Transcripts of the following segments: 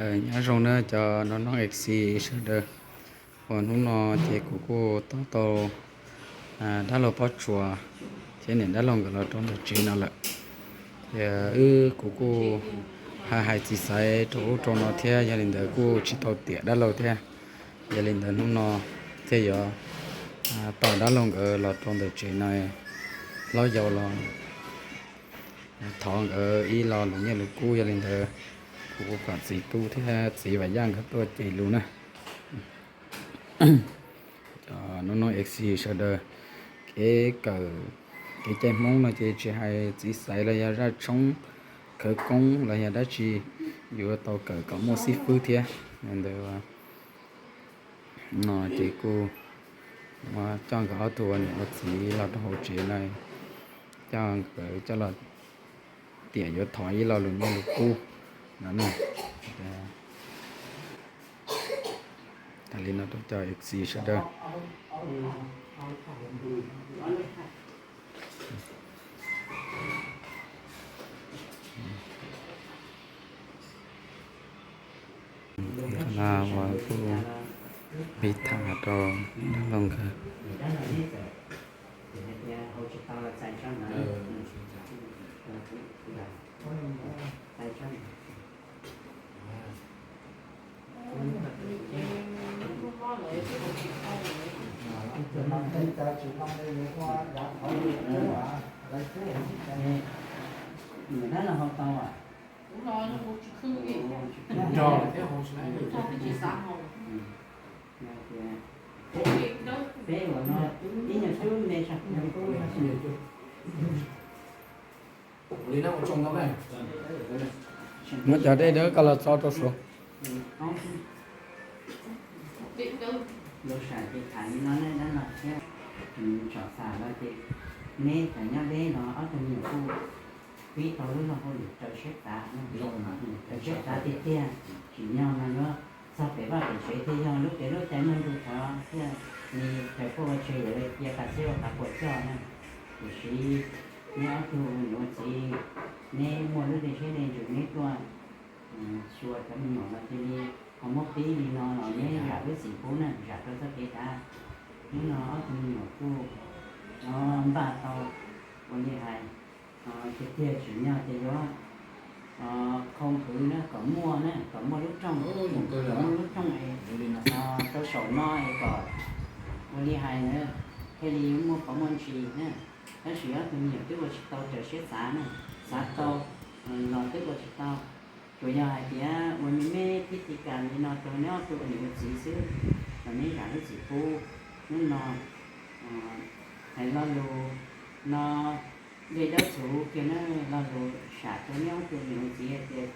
Nyob zoo na cov noob noob F C sawv daws, uas hnub no ces kuv kuj tau tau dab laug Pob Tsuas thiab niam dab laug nkawd los rau ntawm tsev no lawm. Ces wb kuv kuj hais hais txiv xaiv rau ub rau no thiab, yog li ntawd kuj tsis tau tiam dab laug thiab. Yog li ntawd hnub no thiaj yuav tos dab laug nkawd los rau ntawm tsev no, hlob yau los thov nkawd ib lo lus nyiaj lus kub. Yog li ntawd kuv kuj kom txiv tub thiab txiv Vam Yaj nkawd tuaj cem lus na. Cov noob noob F C sawv daws, kev kawm kev cai Hmoob no ces tsis hais txiv xaiv los yog zaj tshoob khawv koob los yog dab tsi, yuav tau kawm kom muaj xib fwb thiab. Ntawd no ces kuj coj nkawd ob tug ua niam ua txiv los rau hauv tsev no, coj nkawd coj los tiam yuav thov ib lo lus nyiaj lus kub no. Hais li no rau cov F C sawv daws. Qhov no uas kuj pib tham rau dab laug nkawd. Muab cov dej dawb ko los tso rau saud. Lus sam ces tham li no ne dab no thiab, tsom xam los ces neb cov nyob deb no ob tug me nyuam kuj pib tau lub zog hauj lwm raws siab xav, raws siab xav tiag tiag. Tsim nyog mas yuav txog pem vaj pem tsev thiaj yog lub pem lub cai muaj ntu qhov thiaj li raws poj ua tseg yuav li cia qas txhiab ua qas puas coj na. Tiam sis neb ob tug niam ua txiv, neb muaj lub dej siab dej ntsws neb tuaj xyuas cov me nyuam los cia li ho muab pib li no los neb zam lub txim pub na, zam rau txoj kev dav. Hnub no ob tug me nyuam kuj npaj tau ua li hais tiag tiag, tsim nyog ces yuav khau nqhwv na kom muaj na, kom muaj lub rooj, kom muaj lub rooj es rau saum no es kom ua li hais na, thiaj li muaj qhov muaj ntsis na. Tab sis ob tug me nyuam twb ua tsis tau raws siab xav na, xav tau los twb ua tsis tau. Tsuas yog hais tias ua me me phib ti kas li no rau neb ob tug ua niam ua txiv xwb, los neb zam lub txim pub. Hnub no hais lo lus no dej dawb txhuv kiag na, lo lus sam rau neb ob tug niam ua txiv hais tias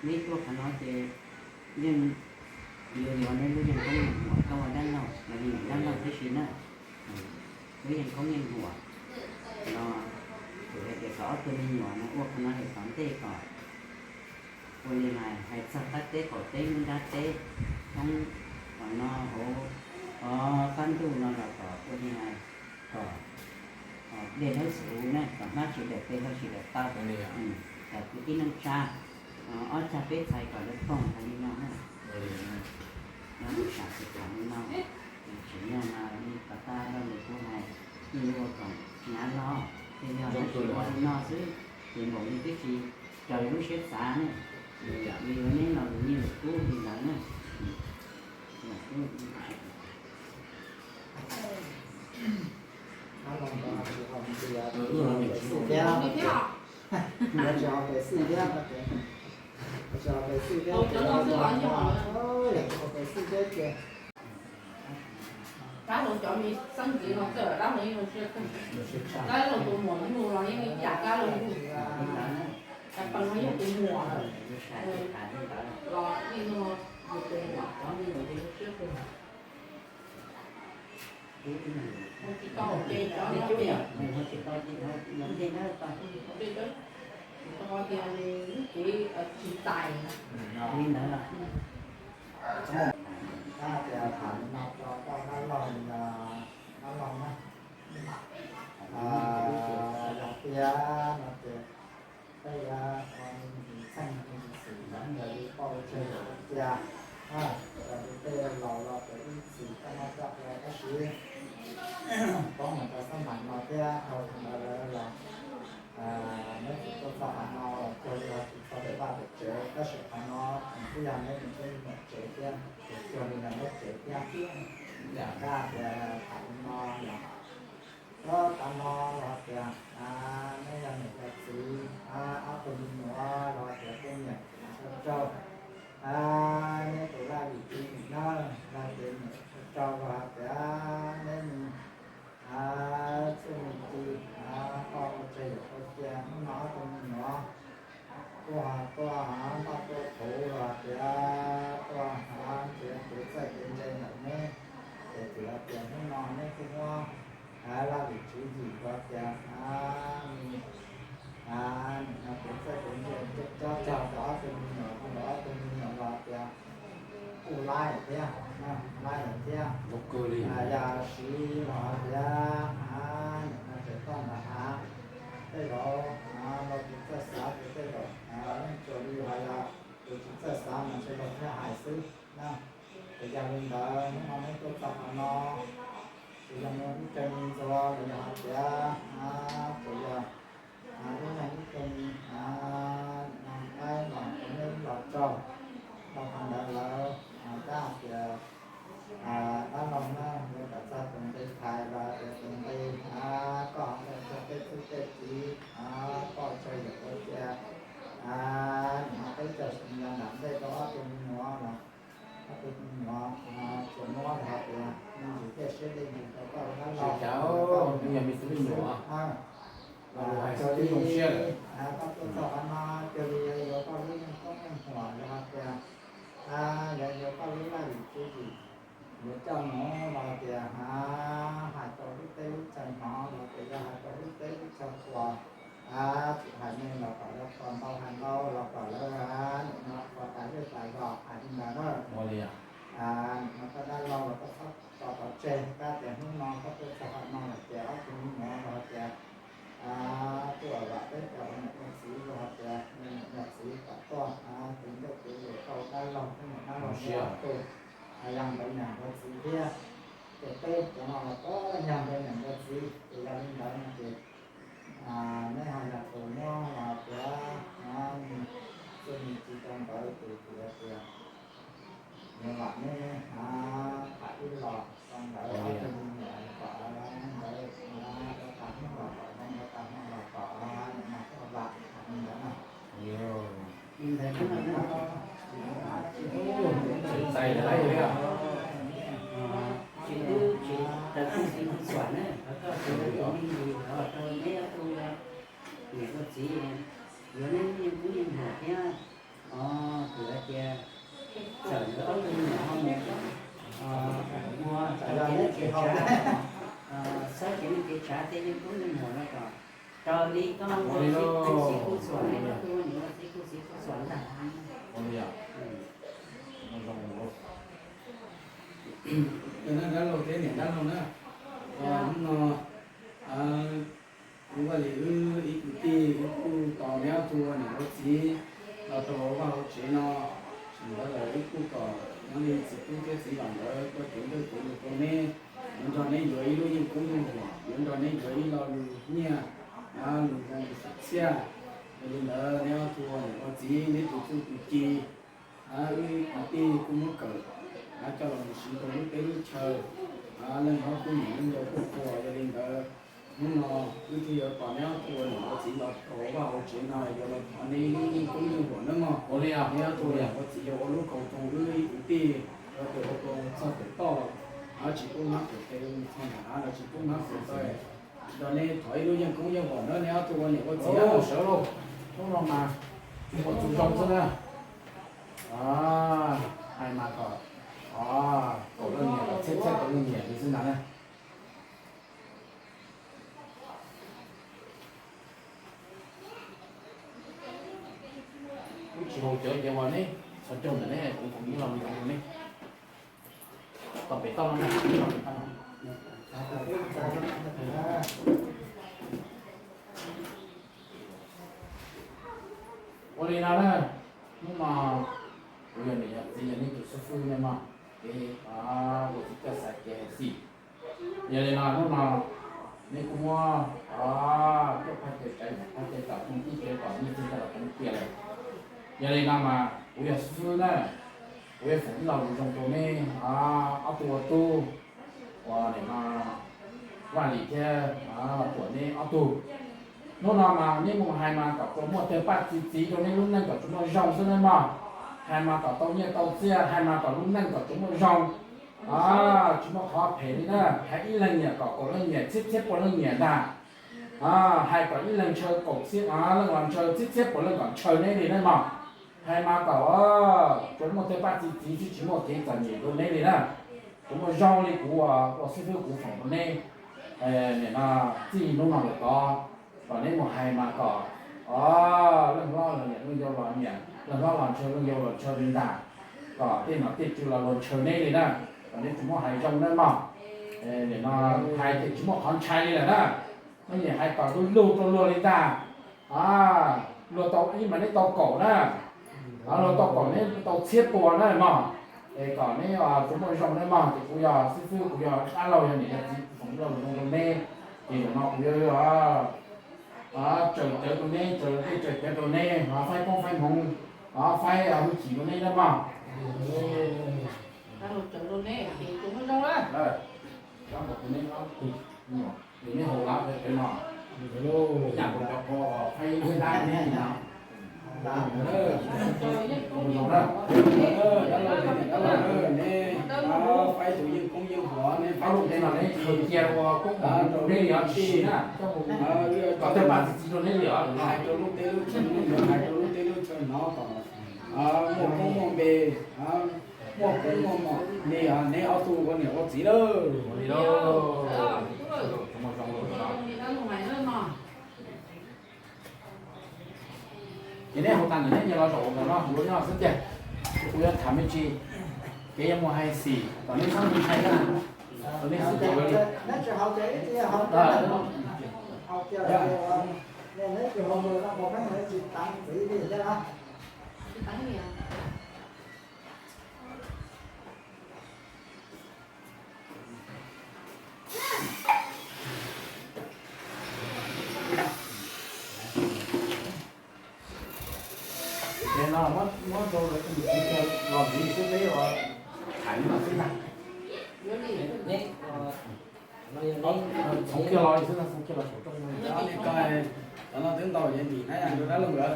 neb tuaj qhov no ces yeej yuav yuav neb lub yeej koob yeej huam, koj ua dab laug los yeej dab laug tib si na. Lub yeej koob yeej huam no, hais tias kom ob tug me nyuam no ua qhov no es tom ntej kom ua li hais, hais txog qab teb qaum teb nruab nrab teb, thoob qhov no hauv qab ntuj no los kom ua li hais, kom dej dawb txhuv na, kom hmab tsis dawm tes hlau tsis dawm taw, kom kwv tij neej tsa ob cag peb txhais kom lawv koom hais li no na. Lub sam tsis tham li no, tsim nyog mas li kom tau lo lus kuv hais, yeej yuav ua koom hnav los, ces yog tab sis ua li no xwb, ces npaum li twb tsis raws lub siab xav ne, li yuav neb lo lus nyiaj lus kub li ntawd na. Dab laug cov me xeeb ntxwv no txawj dab laug yeej zoo siab kawg. Dab laug tus muam mus los yeej li cas dab laug mus. Cov pees no yog tus muam lawm. Los yeej zoo tus muam cov me nyuam zoo siab kawg. Mus tsis tau ces cov no ces, mus tsis tau ces, mus tau tias nws lub cev tsis txais li ntawd. Tias tham li no rau koj dab laug, dab laug na, yog tias no ces peb yuav ua me ntsis txheej me ntsis xwm ntawd li poj ua tseg. Cia, cov tus tej laus los cov ib txwm koj noj coj qhia tab sis poob mus rau xab npam no thiab, dhau qhov ntawd lawm los neb tsis tuaj txog qhov no los cuag li yog tsis txog pem vaj pem tsev, tab sis qhov no tseem twb yog neb tus tub me nyuam tsev thiab, ces cuag li yog neb tsev thiab. Yam kab tias tham li no los, ob tav no los tias neb yog niam yog txiv, ob tug me nyuam los tias kuj nyiam txiv tshaj rau, neb tus laj lim txiv nim no los tias nyiam tshaj rau los tias neb txuj me ci, koj ua tseg yuav ua cia hnub no ob tug me nyuam tuaj tuaj noj tuaj kuv los tias tuaj nrhiav kev txawj kev ntse ntawm neb, ces txiv los tias hnub no neb kuj muab laj lim tswv yim los tias nim no kev txawj kev ntse coj cog rau ob tug me nyuam, rau ob tug me nyuam los tias kuj laib thiab, laib lawm thiab. Yog siv los tias nim no tseem toj ntawd hav, tej zaum los tus txawj xav ces tej zaum yeej tsuas li hais los tus tsis txawj xav mas ntshe luag thiaj hais xwb na. Ces yog li ntawd hnub no neb tuaj txog qhov no, ces yog muaj ib co me ntxuav los yog hais tias ces yog ib leeg ib tug me qaib los rau neb los rau, dhau qhov ntawd lawm tab hais tias dab laug na yuav kom txog tus nqi thais los tias tus nqi koj ho txog tej txuj tej txiv, koj tseg yuav ua cia nim no peb caug xyoo yav nram ntej rau ob tug me nyuam los ob tug me nyuam tsuas muab hais tias me ntsis tej siab dej ntsws rau koj ua dab laug, me ntsis me xwb. Koj tuaj txog qhov no cuag li yuav koj lub yeej koob yeej huam los hais tias, yog yuav koj lub laj lim tswv yim, yuav coj mus los tias hais rau lub teb lub chaw hnov los tias yog hais rau lub teb lub chaw qhuas, tsis hais neeg los kom lawv qhuas ntau hais ntau los kom lawv nim no qhuas tas zej tas zos hais li ntawd na. Nim no koj dab laug los koj txhob tso tau tseg, kab tias hnub no koj tuaj txog qhov no lawm ces ob tug me nyuam los tias tuaj vam peb cov ua niam ua txiv los tias niam ua txiv kom tuaj tiv ntsej tiv lus rau dab laug thiab niam dab laug ob tug, yog nkaus niam nkaus txiv thiab. Ces peb cov no los kuj yog nkaus niam nkaus txiv, ces yog li ntawd no ces neb ho yog tus muab los tias txuj me ci rau ntawd tus tias tias nws vam neb tham ib los rau ntawd ob tug me nyuam kom ntawd rau tas hnub los kom zoo, rau tas hmo los kom nim no koj vam li ntawd na. Tsis wb tsis raws txij txuj xwm na, koj tsis ua tus me ntsis los rau neb ob tug niam ua txiv, yuav neb lub yeej koob yeej huam thiab. Kuv hais tias txawm yuav ob tug me nyuam ho mus ua txawj cev neeg kev tshav, txawj cev neeg kev tshav tej yeej koob yeej huam no kom raws li koj ua txiv kuj txhuam, ob tug niam ua txiv kuj txiv kuj txhuam ntag. Dab laug thiab niam dab laug na, hnub no kuv Vaj Lis wb ib kwv tij wb kuj tos neb ob tug ua niam ua txiv los rau hauv vaj hauv tsev no. Thaum ntawd lawm wb kuj kom nyob li txiv tub thiab txiv ntxawm ntawd tuaj cev ntuj cev lus rau neb, yuav nrog neb yuav ib lub yeej koob yeej huam, yuav nrog neb yuav ib lo lus nyiaj, lus zoo lus txhiaj. Yog li ntawd neb ob tug ua niam ua txiv neb tus txuj tus ci wb kwv tij kuj muab kawm coj los mus siv rau lub teb lub chaw, leej hlob kuj nyiam leej ntau kuj qhuas. Yog li ntawd hnub no wb thiaj yuav tos neb ob tug ua niam ua txiv los rau hauv vaj hauv tsev no yuav los thov neb ib lub yeej koob yeej huam nawb mog. Neb ob tug ua niam ua txiv yuav ua lub koom txoos wb ib kwv tij, yuav ua koom txog pem toj, tsis pub hnab pem tes, txog nram hav los tsis pub hnab pem taw. Nrog neb thov ib lub yeej koob yeej huam nawb neb ob tug ua niam ua txiv. Sawv lauj, hnub no mas tsis muaj txuj zoo xwb na. Hais mas kom kaum leej niam kom txhiab txhiab kaum leej niam li xwb ntag na. Wb tsis haus cawv ces uas neb txhos caug ntawm neb kuv kuv ib lo me ntsis rau neb. Tom pem toj no na, tom pem toj no. Ua li no na, hnub no Kuv yog niam yog txiv yog neb tus xib fwb nej mog, ces ua txiv coj xav kev hais xim. Yog li no hnub no neb kuj muab coj phaj caw tsav phaj caw tom koom tij caw tom nyiaj txiag coj los pov kiag lawm. Yog li no mas kuv yog xib fwb na, kuv yuav foom ib lo lus zoo rau neb ob tug ua tub uas nim no Vaj Lis thiab Tuam neb ob tug. Hnub no mas neb mus hais mas kom tsuas muaj tawg paj txi txiv rau neb lub neej kom tsuas muaj zoo xwb nawb mog. Hais mas kom tau nyiaj tau txiaj, hais mas kom lub neej kom tsuas muaj zoo. Tsis muaj qhov phem li na, hais ib leeg nyiam kom kaum leej nyiam, txhiab txhiab pua leej nyiam ntag. Hais kom ib leeg ntshaw kaum txhiab leej los ntshaw, txhiab txhiab pua leej kom ntshaw neb li na mog. Hais mas kom tsuas muaj tawg paj txi txiv xwb, tsis muaj kev txom nyem rau neb li na. Tsuas muaj zoo li kuv ua xib fwb kuv foom rau neb. Nim no txij hnub no lawm tod, kom neb mus hais mas kom leej hlob los nyiam leej yau los nyiam, leej hlob los ntshaw leej yau los ntshaw li ntag. Kom tej nom tej tswv los luag ntshaw neb li na. Kom neb tsuas muaj hais zoo nawb mog. Nim no hais ces tsis muaj qhov ntshai li lawm na. Neb nim hais kom lug lug rau luag li ntag. Luag tau ib mas neb tau kaum na, luag tau kaum neb tau txhiab pua na mog. Es kom neb tsuas muaj zoo nawb mog. Ces kuv yog xib fwb, kuv yog dab laug, yog niam yog txiv, kuv foom ib lo lus zoo rau neb. Ces zaum no kuv yuav tsaws cawv rau neb, tsaws tej tsaws cawv rau neb, faib koob faib hmoov, faib hwj chim rau neb nawb mog. Ces neb haus lab cawv no, ib yam nkaus cov ko faib ib dab neb no. Neb faib tus yeej koob yeej huam, neb faib tus yeej no neb khaws cia ua koob rau neb li os, tsis na, kom tawg paj txi txiv rau neb li os. Hais rau lub teb lub chaw, hais rau lub teb lub chaw no kom muaj koob muaj npe, muaj koob muaj mom li neb ob tug ua niam ua txiv lawm. Ces neb haus tas ntawm neb nyias los zaum ntawm no kuv nyob xwb tiag. Kuv yuav tham me ntsis, kev yuav mus hais xim kom neb txhob ntshai na. Neb xwb tiag li. Ces no muab rau lawv tus txiv los ntxiv xwb peb ua tham li no xwb ntag. Txhoov kiag los li xwb, txhoov kiag los saum rooj. Cov no twb ntaus ces ntim na, yog rau dab laug nkawd.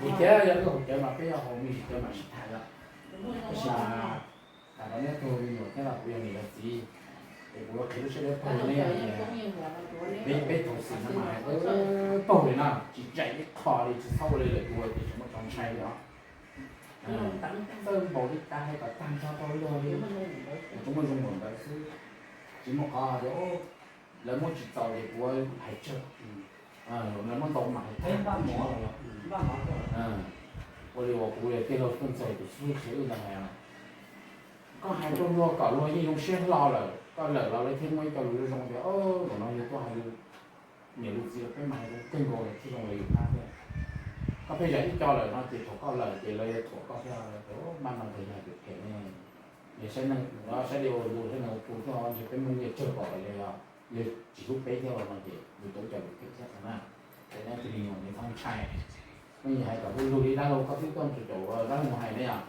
Kuv thiab yog lub hauv cawv mas peb yog haus me ntsis cawv mam sib tham yom. Tab sis mas tham rau neb tug me nyuam thiab los kuv yog niam yog txiv, es kuv yuav qhia lub siab dawb paug rau neb hais tias peb thaum xwm no mas hais dawb paug li no, tsis tseem ib qho li, tsis txhob ua li lawm dua ces tsis muaj txoj ntshai li os. Txawj npaum li cas hais kom tag nrho rau luag li, tsuas muaj zoo npaum ntawd xwb. Tsis muaj qhov tias lawv muab tsis txaus ces kuv hais tsawg, lawv muab ntau mas hais tag tsis muaj li. Ua li uas kuv tij laug Tooj Ntxawg tus xib hwb qhia wb ntawd hais, koj hais rau luag kom luag yeej zoo siab hlo lawm, koj lawm los lawv thiaj muaj ib co lus zoo zoo tias, zaum no yog tuaj hais lus niam lus txiv los peb mas hais zoo kawg nkaus lawm thiaj zoo li yus qab thiab. Koj pheej zam ib co lawm no ces thaum koj lawm ces lawv yuav thuam koj thiab, maj no ntag yog tus phem ne. Yog saib neeg, saib li ua lus saib neeg ua tus thiab ntshe peb muaj nyiaj tsawg kom lawv yog, yog tsis hlub peb thiab los no ces yus tau cov lus phem thiab na. Ces nej tus me nyuam nws txhob ntshai. Koj hais kom lug lug li dab laug koj twb tuaj tus caum dab laug mus hais ne yom.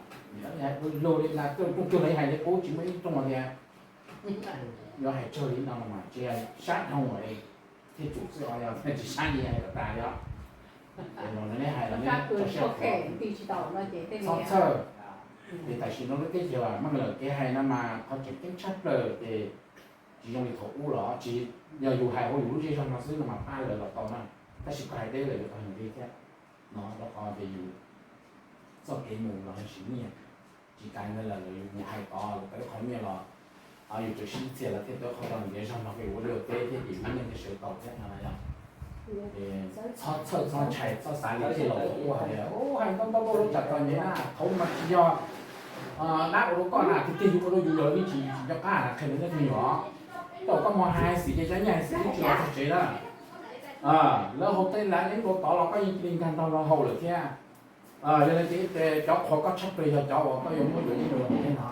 Lug lug li ntag, rooj twg los hais li qub tsis muaj ib rooj tias yuav hais tsawg li no mas tsis sab dhau li thiaj tsum xwb os, yog tsis sab li hais kom tas li os. Neb hais los neb txhob txhawj. Ces tam sim no lub teb chaws meej lawm, kev hais no mas qhov tseem ceeb tshaj plaws ces tsis zoo li thaum ub los tsis, yog yus hais hauv yus lub zej zog no xwb no mas pab lawv los tau na, tab sis koj hais deb lawm yuav tau heev li thiab. No rau qhov tias yus txoj kev mus los sim nyiaj, tsis tas ntawd lawm yus mus hais tod lawv tau qhov nyiaj los, yus tseem sib txias lawv thiaj tau qhov rau ntiav zog no peb ua liaj ua teb thiab ces yus lub neej thiaj sawv tau thiab no yog. Txhob txhawj txhob ntshai txhob xav li tej laus ua hais tias hais ntau ntau lub tsam txom nyem na, thaum ub mas tsis yog dab ua rau koj na, tiag tiag yus ua rau yus los yeej tsis tsis nco qab na, qhia rau nej tus me nyuam. Thaum koj mus hais xim ces cov nyiaj hais xim twb tsis los txog tsev na. Lawv haus tej lav yeeb dua tod los koj yeej cia li nkag nrog los haus lawm thiab. Yog li ces cov qhuas koj tshaj plaws yog cov uas koj yuav muab yuav yeeb dua los thiab no.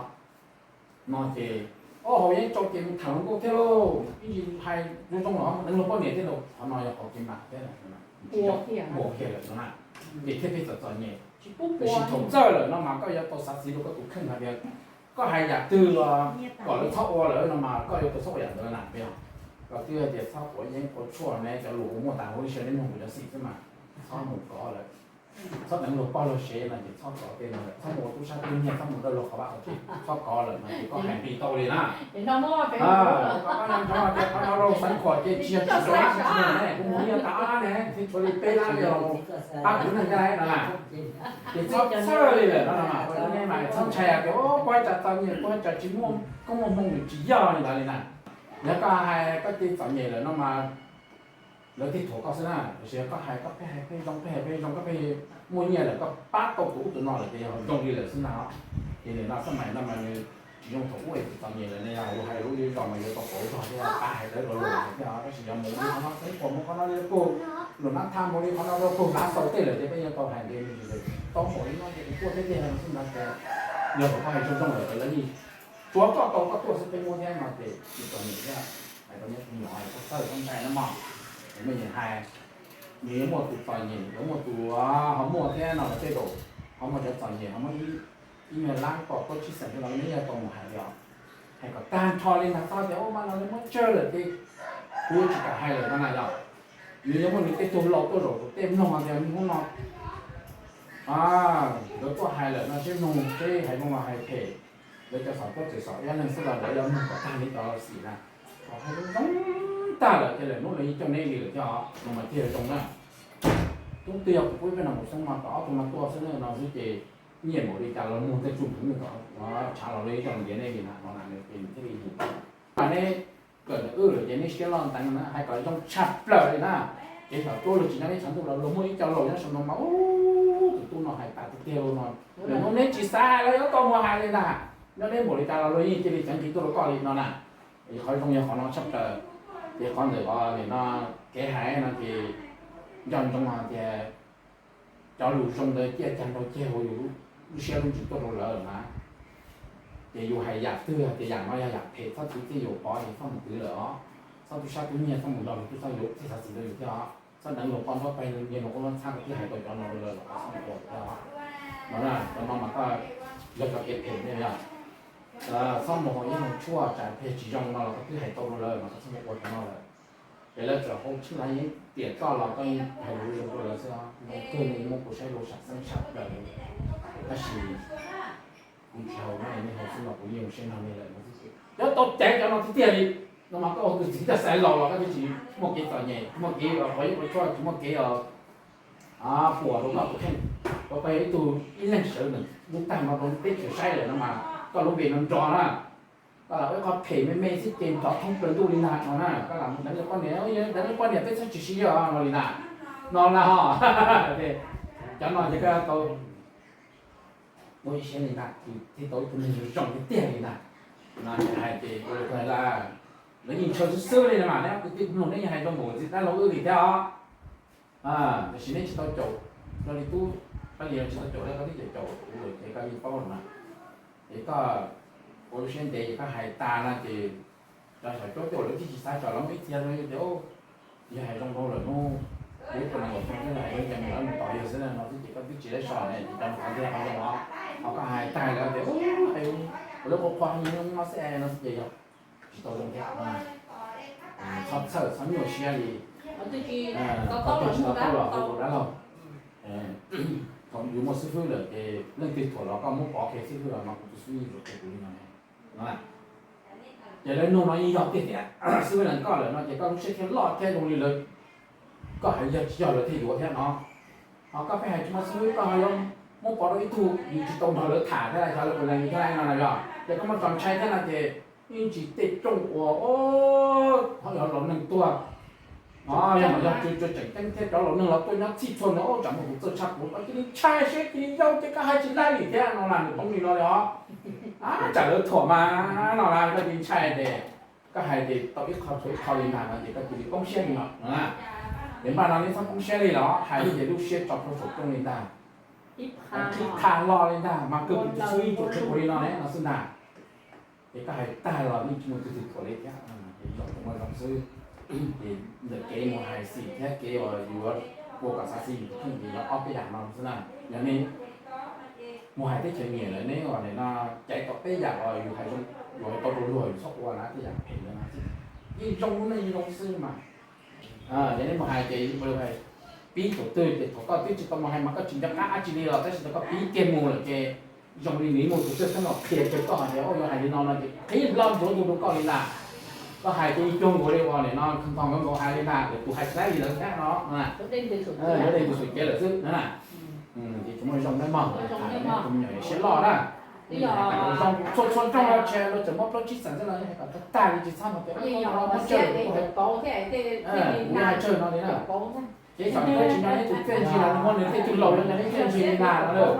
No ces, o, haus yeeb tsau ces mus tham hluas nkauj thiab lauj, ib ntsis hais zoo zoo los deev luag poj niam thiab lauj, qhov no yog qhov kev mam thiab, muaj kiag lawm no na, ces thiaj pheej txom txom nyem. Tiam sis thaum txawj lawm no mas koj yuav tau xav txiv rau koj tus kheej hais tias koj hais yam twg los kom lawv txhob ua lawm no mas koj yuav tau txhob ua yam ntawd na, yog. Koj twb hais tias txhob quav yeeb quav tshuaj ne, cov lus uas muaj tas huv tib si nej mloog kuv cov xim xwb mas, txhob mus kov lawm. Txhob deev luag pog luag sev no ces txhob kov tej no lawm, txhob mus ua tub sab tub nyiag, txhob mus dawj luag qhov vaj qhov tsev, txhob kov lawm no ces koj hais nqi tau li na. Koj nco tias qhov no rau xeev khuam ces tsis yog tsis zoo, kuv mus yog tas ob lab ne thiab tshuav li peb lab li los pab kuv neeg caj lab no na. Ces txhob txhawj li lawm no, nej mas txhob ntshai tias puab ua cas txom nyem, puab ua cas tsis muaj koob muaj hmoo, tsis yog li ntawd li na. Yog koj hais koj cia li txom nyem lawm no mas lawv thiaj thuam koj xwb na. Tiam sis yog koj hais koj pheej hais pheej zoo, pheej hais pheej zoo, koj pheej muaj nyiaj lawm, koj pab tau tus ub tus no lawm ces yog zoo li lawm xwb na. Ces nim no xab mais no mas nws tsis zoo thaum ub es tsis txom nyem lawm ne, yog hais lub zos mas yuav tau pauv zog thiab pab hais dawb rau luag thiab. Tab sis yog mus li qhov no xeev khuam, mus qhov no li puag Luam Nab Thaj, mus li qhov no rau puag Lav Xaus tej lawm ces peb yuav tau hais nqi me ntsis, tau npaum li no ces kuv tuaj thiab tiag no xwb ntag ces yog thaum koj hais zoo zoo lawm ces lawv yeej tsuav koj tau koj tuaj xwb peb muab thiab no ces tsis txom nyem thiab. Hais rau nej tus me nyuam txhob txhawj txhob ntshai no mog. Nws me nyuam hais, nws yuav muaj tus txom nyem, yuav muaj tus ho muaj thiab no los tej zaum ho muaj cov txom nyem ho muaj ib nyuag lab kom koj tshwj xeeb no neb yuav tau mus hais li os. Hais kom tag nrho li ntag, txhob tias ua mas no li muab tsawg lawm ces kuv yuav tsis kam hais lawm no na yog. Nws yuav muaj nws tej tug laus tuaj zaum tus tej mloog tias hnub no lawv tuaj hais lawm no seb mloog seb hais zoo los hais phem. Lawv cov xom tuaj txawm xom ib leeg xwb los lawv yuav mloog kom tag li cov xim na. Kom hais zoo zoo tag lawm ces lawm hnub lawv yeej coj neb li lawm thiab os, no mas thiaj zoo na. Tub twg yog kuv pub peb no mus xoob mas tom ob tug no tuaj xwb no xwb ces nyiaj npaum li cas los muag tej tsuj npwv kom tshav los lawv yeej coj ntiav nej li na no na ces nws thiaj li mus. Mas neb kawm ntawm wb lawm ces neb siab loj ntev na, hais kom zoo tshaj plaws li na. Kev xyaum tuab luag tsis nyob neb tshav ntuj los luag muaj ib co laus nyob saum no mas ub, tus tub no hais tas tiag tiag li no. Lawm hnub neb tsis xav hais los yuav tau mus hais li ntag. Nyob neb npaum li cas los luag yeej cia li ceev nqi tuaj rau koj li no na. Qhov zoo yog qhov no tshaj plaws. Ces qhov ntawm nim no kev hais no ces nco ntsoov hais tias cov lus zoo ntawd ciaj cag nrau ceg ua yus lub siab lub ntsws tuaj rau lawv na. Ces yus hais yam twg hais tias yam no yog yam phem txhob twv txij yus pov ces txhob mus twv lawm os. Txhob tu sab tu nyiag, txhob mus nrog luag tub txhob yuav txhij xav txim rau yus thiab os. Txhob deev luag poj nrog peb nyiag luag qub noj txhab koj twb hais tau cov no rau lawv los txhob mus ua thiab os. No na, cov no mas koj yog cov kev phem ne yog. Txhob mus haus yeeb haus tshuaj tsam phem tsis zoo no los koj twb hais tau rau lawv mas koj txhob mus ua cov no lawm. Ces lawv txawm hau tshwj laj yeeb tiam koj los koj yeej hais lus zoo rau lawv xwb os. Zoo kawg li, muab kuv saib zoo sam xeeb tshaj plaws li. Tab sis kuv tsis haus no, nej haus xwb los kuv yeej ua siab nrog nej lawm no xwb ces cov tau caiv cov no tiag tiag li. No mas koj ua tus txiv coj xaiv laus los koj twb tsis muaj kev txom nyem, tsis muaj kev qhov yeeb qhov tshuaj, tsis muaj kev puas rau koj tus kheej. Rau koj yog ib tug ib leeg sawv ntawm lub tag no rau teb chaws saib lawm no mas koj lub npe no nrov na. Koj lam ua ib qho phem me me xwb ces nrov thoob plaws ntuj li ntag no na. Koj lam mus deev luag poj niam, deev luag poj niam peb txhob tsis sib yog no li ntag. No na ho. Cov no ces koj tau ua ib siab li ntag, thiaj tau ib tug neeg zoo tiag tiag li ntag. No ces hais ces ua li ko hais lawm, lawv yeej ntshaw xwb xwb li no mas neb ob kwv tij mloog neb yeej hais zoo npaum txiv dab laug wb li thiab os. Tiam sis neb tsis tau caum, yog li tub Paj Lis tsis tau caum li, koj twb caum caum kuv lawm ces koj yeej paub lawm na. Es koj ua lub siab ntev ces koj hais tas no ces cov xyaum cuab cuaj lawv twb tsis xav tsom los muaj ib txhia rau tias yog hais zoo rau lawm hnub, kuv tus neeg uas zoo thiab hais zoo ces mus lawv mus tom yawg xwb no xwb ces koj twb tsis lawv so ne ces cov no qhov ntxiv qhov zoo os. Ho koj hais tag lawm tias hais lawv qhuas qhuas no xwb es no xwb ces yog tsis tau zoo thiab. Txhob txhawj txhob nyuaj siab li. Qhov twg tsis tau tuaj los hu rau dab laug. Thaum yus muaj xib fwb lawm ces leej twg thuam los koj muab pov kiag xib fwb los no kuv tus xib fwb yeej tsuas qhia kuv li no ne. Ces lawv nug no yeej yog tiag tiag, xib fwb lees koj lawm no ces koj lub siab thiaj loj thiab zoo li lawv, koj hais yog tsis yog lawv thiaj yuav thiab no. Ho koj pheej hais tsis muaj xib fwb, koj ho yuav muab pov rau ib tug yus tsis tau nrog lawv tham thiab xyov lawv puas lees yus thiab no na yog. Ces koj muaj txoj ntshai thiab no ces yeej tsis tej rooj uas ho yog los neeg tuag Yog no yog tseem ceeb thiab, cov laus neeg los tuaj nyob txhij txhua ntawd, tsam muaj tus txawj tshaj kuv, cia li ntshai siab cia li yau ces koj hais tsis laij li thiab no na, nws poob li no li os. Tsam lawv thuam mas no na, koj cia li ntshai ces koj hais ces tau ib qho tshuav ib qho li ntag no ces koj cia li poob siab li no na. Ces npaj no neb txhob poob siab li los hais li ces lub siab tso plhuav saum rooj li ntag. Qhib tha hlo li ntag, mas kawg kuv tus xub ib tug qhia kuv li no ne no xwb ntag. Ces koj hais tag los yeej tsis muaj tus twg thuam li thiab, ces zoo tsis muaj zoo xwb. Ces ntawm kev mus hais xim thiab kev uas yuav ua kom xav xis yus tus kheej ces yog ob peb yam no xwb na. Yog nej mus hais teb chaws nyiam lawm neb uas nim no caiv tau peb yam uas yus hais zoo, yus hais tau rau luag yus txhob ua na tej yam phem ntawd no xwb. Yeej zoo lub neej zoo xwb mas. Ces nej mus hais ces hais pib thaum twg ces thaum koj twb tsis tau mus hais mas koj tsis nco qab dab tsi li los tab sis thaum koj pib kiag mus lawm ces zoo li nws muaj tus txawj xeeb los qhia rau koj hais tias, o, yuav hais li no no ces qhib hlo ntsuav ntu rau koj li ntag. Koj hais ces ib cuag nkaus li uas nim no kha nkaus hais li ntag, lwm tus hais tsis laib li lawm thiab no. Lawv dej ntws xum cev lawm xwb na. Ces tsuas muaj zoo thiab mog, tus me nyuam siab loj na. Zoo txhua txhua nroog los tsev lawv tseem muaj plaub tsib xeem xwb los hais kom tag tag li tsis txhob hais tias muaj tsawg kuv hais tsawg no li na. Ces txawm nws tsis nco neb tus txiaj ntsig los nws muab nws tej tug laus nco neb txiaj ntsig li na no lawm.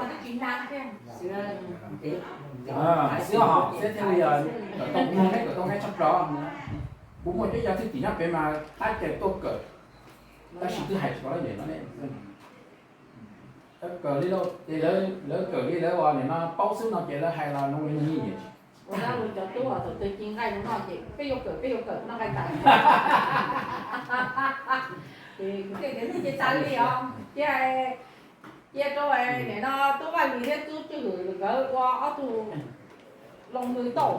Xiab ho xiab thiaj li kom tau mloog neb kom tau neb tshaj plaws. Kuv muaj cov yog thwj tim nyob pem mas qab caws tuaj kawm, tab sis twb hais tsis tau lawv nyiam no ne. Kawm li lauj, ces lawv kawm li lawv uas nim no paub xwb no ces lawv hais los zoo li neeg nyiam. Ua dab lus cov tub thaum twg ci nqaij no ces peb yuav kawm, peb yuav kawm no hais tas. Ces nej ces tas li os, cia, cia rau nim no tub Vaj Lis thiab tub Tswj Hwm nkawd ua ob tug loo nws tau.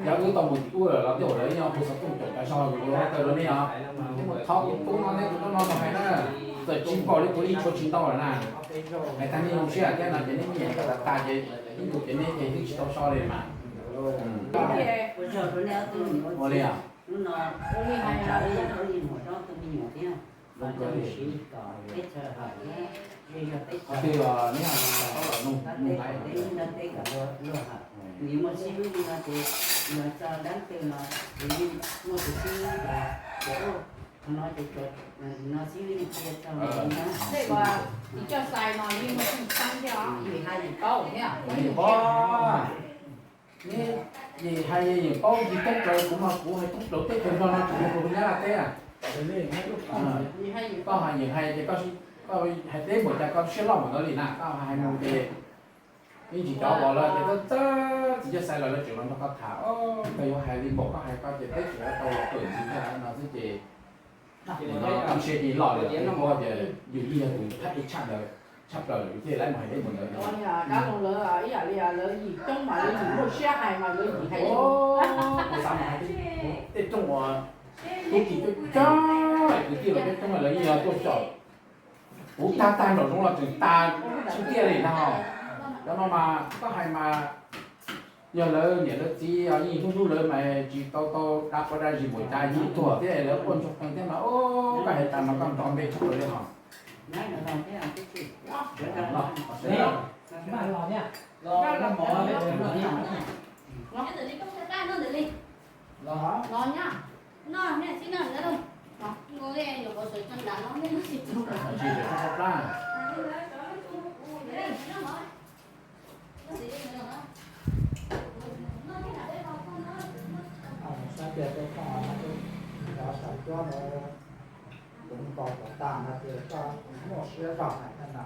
Yog wb tau mus tim ub lawm los tej zaum lawv yeej hu xov tooj caum tas zog yus ua tawm rau nej os. Thov kuv tub no neb tus tub no mus hais na, txawm tsis npaum li kuv yeej tshuav tsis ntau lawm na. Hais tag nej zoo siab thiab no ces neb nyiam tas tas ces ib ntus ces neb ces twb tsis tau so li mas. Ua li os. Qhov twg neb ho tau los nug nug lawv. Tej uas tis coj xais no yeej muaj tseeb thiab os, vim hais yus paub thiab. Yus paub, neb, yus hais yus paub yus toob plaws, kuv mas kuv hais toob plaws teb chaws Nplog no tsis yog hluas Nyab Laj teb. Koj hais yus hais ces koj hais teb npaum cas koj siab loj npaum ntawd li na, koj hais mus ces yeej tsis cov uas lawv ces txawj txawj tis coj xais los lawv tseem los nrog koj tham, koj yuav hais li npaum koj hais koj ces peb tseem tau los kawm ntxiv thiab no xwb ces no koj siab ces loj li, kuv tias yus yeej yog tus thab ib tshaj ntawd tshaj plaws lawm yus thiaj li mus hais teb npaum ntawd no. Dab laug lawv ib yam li lawv yim coob mas lawv yim muaj siab hais mas lawv yim hais. Kuv xav mus hais tej rooj uas tub ki coob coob, kwv tij los coob coob lawv yeej yog tuaj caum kuv tag tag nraum zoov los tseem tas tsheej tiaj li na ho. Cov no mas koj hais mas yog lawv niam lawv txiv yeej hlub hlub lawv mas tsis tau tau dab qhuab dab zis npaum cas yeej tuag thiab lawv quaj ntsuag qees thiab mas, koj hais tas mas koj nrov npe tshaj plaws li ho. Saib tias tej khoom cov saum cuab ntawd, kuv nkaus kom tag no ces koj muaj siab zog hais thiab na.